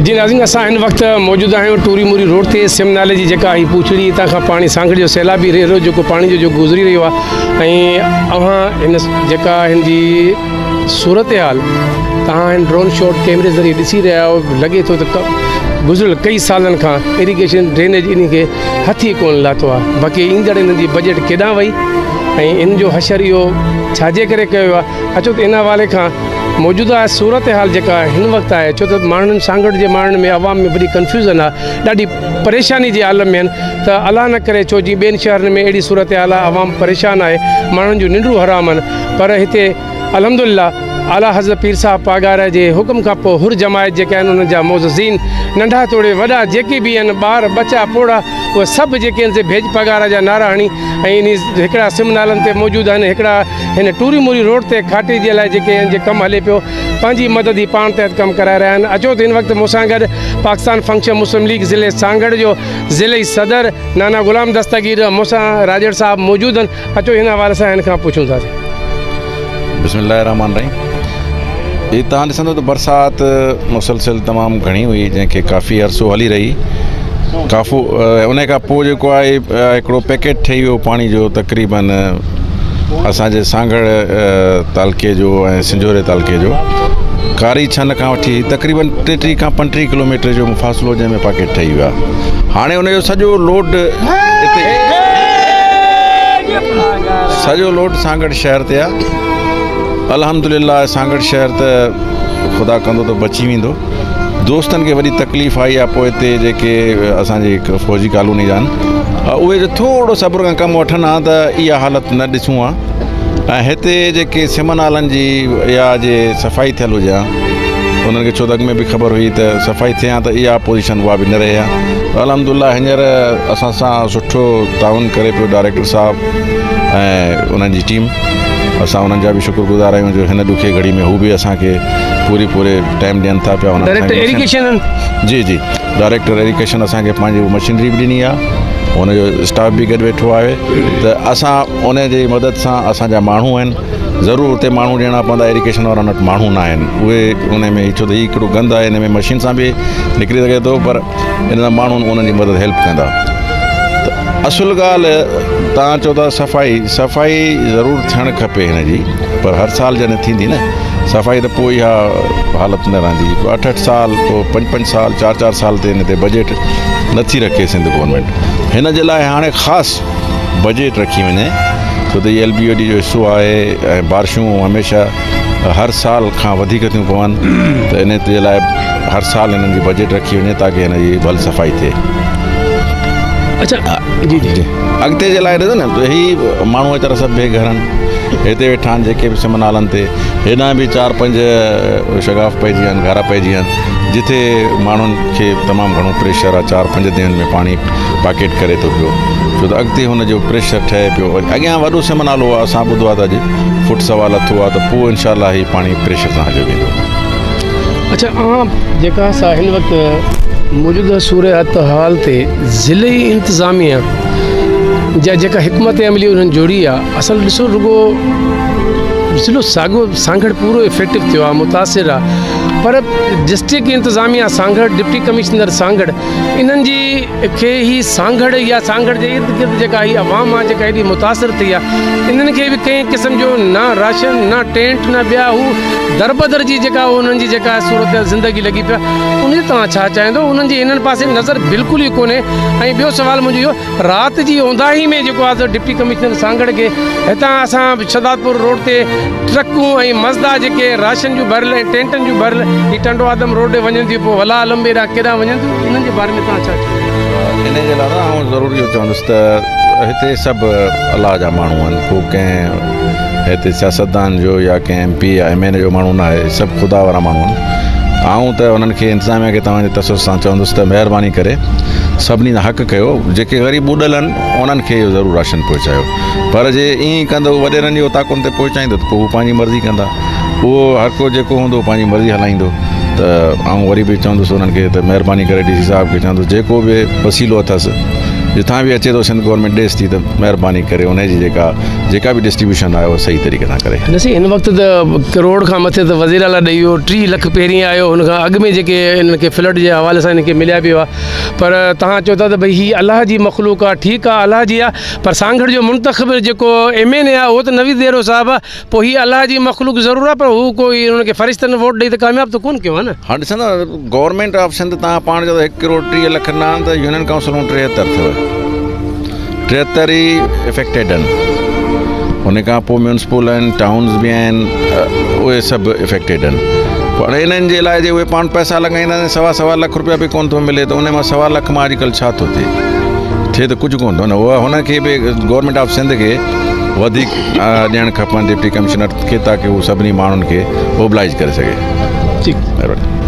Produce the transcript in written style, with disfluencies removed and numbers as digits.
جي ناظرين اسان هن وقت موجود آهيون ٽوري موري روڊ تي سم نالي جي جيڪا هي پوڇڙي هتان کان پاڻي سانگهڙ جو سيلابي ريڙو جيڪو پاڻي جو جو گذري رهيو آهي ۽ اوهان هن جيڪا هن جي صورتحال توهان هن ڊرون شاٽ ڪيمري ذريعي ڏسي رهيا آهيو لڳي ٿو ته گذريل ڪئي سالن کان اريگيشن ڊرينيج انهي کي هٿ ئي ڪونه لاٿو آهي باقي ايندڙ انهن جي بجيٽ ڪيڏانهن وئي ۽ ان جو حشر اهو ڇاجي ڪري ڪيو ويو آهي اچو ته ان حوالي کان موجوده صورتحال جيڪا هن وقت آهي ڇو ته ماڻهن سانگهڙ جي ماڻهن ۾ عوام ۾ وڏي ڪنفيوزن آهي ڏاڍي پريشاني جي عالم ۾ آهن ته الله نه ڪري ڇو جي ٻين شهرن ۾ اهڙي صورتحال آهي عوام پريشان آهي ماڻهن جون ننڊون حرام آهن پر هتي الحمدلله اعليٰ حضرت پير صاحب پاڳاري جي حڪم کان پوء حر جماعت جيڪي آهن انهن جا معززين ننڍا توڙي وڏا جيڪي به آهن ٻار ٻچا پوڙها اهي سڀ جيڪي آهن سي ڀيڄ پاڳارا جا نعرا هڻي ۽ انهي هڪڙا سم نالن تي موجود آهن هڪڙا هن ٽوري موري روڊ تي کاٽي جي لاء جيڪي هن جي ڪم هلي پيو پنهنجي مدد هي پاڻ تحت ڪم ڪرائي رهيا آهن اچو ته هن وقت مون سان گڏ پاڪستان فنڪشن مسلم ليگ ضلعي سانگهڙ جو ضلعي صدر نانا غلام دستگير مون سان راڄڙ صاحب موجود آهن اچو هن حوالي سان هن کان پڇون ٿا. بسم الله الرحمٰن الرحيم هي توهان ڏسندو ته برسات مسلسل تمام گهڻي هئي جنهن کي ڪافي عرصو هلي رهي ڪافو ان کان پوء جيڪو آهي هڪڙو پيڪيٽ ٺهي ويو پاڻي جو تقريبن اسان جي سانگهڙ تعلقي جو ۽ سنجهوري تعلقي جو ڪاري ڇن کان وٺي تقريبن ٽيٽيهه کان پنٽيهه ڪلوميٽر جو مفاصلو جنهن ۾ پاڪيٽ ٺهي ويو آهي هاڻي ان جو سڄو لوڊ هتي سڄو لوڊ سانگهڙ شهر تي آهي الحمدلله سانگهڙ شهر ته خدا ڪندو ته بچي ويندو دوستن کي وڏي تڪليف آئي آهي پوء هتي جيڪي اسان جي هڪ فوجي ڪالوني جا آهن اهي جو ٿورو صبر کان ڪم وٺن ها ته اها حالت نه ڏسون ها ۽ هتي جيڪي سم نالن جي يا جي صفائي ٿيل هجي ها انهن کي ڇو ته اڳ ۾ به خبر هئي ته صفائي ٿئي ها ته اها پوزيشن اها به نه رهي ها الحمد لله هينئر اسان سان سٺو تعاون ڪري پيو ڊائريڪٽر صاحب ۽ انهن جي ٽيم اسان انهن جا به شڪر گذار آهيون جو هن ڏکي گهڙي ۾ هو به اسان کي پوري پوري ٽائيم ڏين ٿا پيا ڊائريڪٽر ايريگيشن جي جي ڊائريڪٽر ايريگيشن اسان کي پنهنجي مشينري به ڏني آهي ان جو اسٽاف به گڏ ويٺو آهي ته اسان ان جي مدد سان اسان جا ماڻهو آهن ضرور اتي ماڻهو ڏيڻا پوندا ايريگيشن وارن وٽ ماڻهو نه آهن اهي ان ۾ ڇو ته هي هڪڙو گند آهي ان ۾ مشين سان به نڪري سگهي ٿو پر ان سان ماڻهو انهن جي مدد هيلپ ڪندا ته اصل ڳالهه توهان چئو ٿا صفائي صفائي ضرور ٿيڻ کپي هن جي پر هر سال جڏهن ٿيندي نه صفائي ته پوء اها حالت نه رهندي اٺ اٺ سال پوء پنج پنج سال چار چار سال تي هن تي بجيٽ نٿي رکي سنڌ گورنمينٽ هن جي لاء هاڻي خاص بجيٽ رکي وڃي ڇو ته هي ايل بي او ڊي جو حصو آهي ۽ بارشون هميشه هر سال کان وڌيڪ ٿيون پون ته ان جي لاء هر سال هنن جي بجيٽ رکي وڃي تاڪه هن جي ڀل صفائي ٿئي. اچھا جي جي اڳتي جي لاء ڏسو نه هي ماڻهو ويچارا سڀ بي گهر آهن هتي ويٺا آهن جيڪي به سم نالن تي هيڏانهن به چار پنج شگاف پئجي ويا آهن گهارا پئجي ويا آهن جتي ماڻهن کي تمام گهڻو پريشر آهي چار پنج ڏينهن ۾ پاڻي پاڪيٽ ڪري ٿو پيو ڇو ته اڳتي هن جو پريشر ٺهي پيو اڳيان وڏو سم نالو آهي اسان ٻڌو آهي ته اڄ فٽ سوا لٿو آهي ته پوء انشاء الله هي پاڻي پريشر سان هليو ويندو. اڇا اوهان جيڪا سا هن وقت موجوده صورتحال تي ضلعي انتظاميه جا جيڪا حڪمت عملي انهن جوڙي آ اصل ڏسو رڳو ضلعو ساڳو سانگهڙ پورو افيڪٽو ٿيو آ متاثر آ پر ڊسٽرڪٽ انتظاميه سانگهڙ ڊپٽي ڪمشنر سانگهڙ انهن جي کي هي سانگهڙ يا سانگهڙ جي ارد گرد جيڪا هي عوام آ جيڪا هيڏي متاثر ٿي آ انهن کي به ڪنهن قسم جو نه راشن نه ٽينٽ نه ٻيا هو دربدر جي جيڪا انهن جي جيڪا صورت زندگي لڳي پيا ان جي توهان ڇا چاهيندو انهن جي انهن پاسي نظر بلڪل ئي ڪونهي ۽ ٻيو سوال منهنجو اهو رات جي اونداهي ۾ جيڪو آ ڊپٽي ڪمشنر سانگهڙ کي هتان اسان شهدادپور روڊ تي ٽرڪون ۽ مزدا جيڪي راشن جون ڀريل ۽ ٽينٽن جون ڀريل هي ٽنڊو آدم روڊ ڏي وڃن ٿيون پوء ولا عالم ڏانهن ڪيڏانهن وڃن ٿيون انهن جي باري ۾ توهان ڇا چوندو؟ ان جي لاء آئون ضرور اهو چوندس ته هتي سڀ الله جا ماڻهو آهن ڪو ڪنهن هتي سياستدان جو يا ڪنهن ايم پي يا ايم اين اي جو ماڻهو نه آهي سڀ خدا وارا ماڻهو آهن آئون ته انهن کي انتظاميا کي توهان جي تشخص سان چوندس ته مهرباني ڪري سڀني کان حق ڪيو جيڪي غريب ٻڏل آهن انهن کي اهو ضرور راشن پهچايو پر جي ائين ئي ڪندو وڏيرن جي اوطاقن تي پهچائيندو ته پوء هو پنهنجي مرضي ڪندا اهو هر ڪو جيڪو هوندو پنهنجي مرضي هلائيندو ته آئون وري به چوندس انهن کي ته مهرباني ڪري ڊي سي صاحب کي چوندس جيڪو به وسيلو اٿس جتان به اچي ٿو سنڌ گورنمينٽ ڏيس ٿي ته مهرباني ڪري ان جي جيڪا جيڪا به ڊسٽريبيوشن آهي اهو صحيح طريقي سان ڪري. نه سائين هن وقت ته ڪروڙ کان مٿي ته وزير اعليٰ ڏئي ويو 30 لک پهرين آيو هن کان اڳ ۾ جيڪي انهن کي فلڊ جي حوالي سان انهن کي مليا به هئا پر توهان چئو ٿا ته ڀئي هي الله جي مخلوق آهي ٺيڪ آهي الله جي آهي پر سانگهڙ جو منتخب جيڪو ايم اين اي آهي اهو ته نويد ڏيرو صاحب آهي پوء هي الله جي مخلوق ضرور آهي پر هو ڪوئي انهن کي فرشتن ووٽ ڏئي ته ڪامياب ته ڪونه ڪيو آهي نه. هاڻ ڏسندا گورنمينٽ آف سنڌ توهان پاڻ چئو ٿا هڪ ڪروڙ 30 لک نه آهن ته يونين ڪائونسلون 73 ٿيو 73 ئي افيڪٽيڊ آهن ان کان پوء ميونسپل آهن ٽائونز به آهن اهي سڀ افيڪٽيڊ آهن پر انهن جي لاء جي اهي پاڻ پئسا لڳائيندا سوا سوا لک روپيا به ڪونه ٿو ملي ته ان مان سوا لک مان اڄڪلهه ڇا ٿو ٿئي ٿئي ته ڪجهه ڪونه ٿو نه اها هن کي به گورنمينٽ آف سنڌ کي وڌيڪ ڏيڻ کپن ڊپٽي ڪمشنر کي تاڪي هو سڀني ماڻهن کي موبلائز ڪري سگهي. ٺيڪ.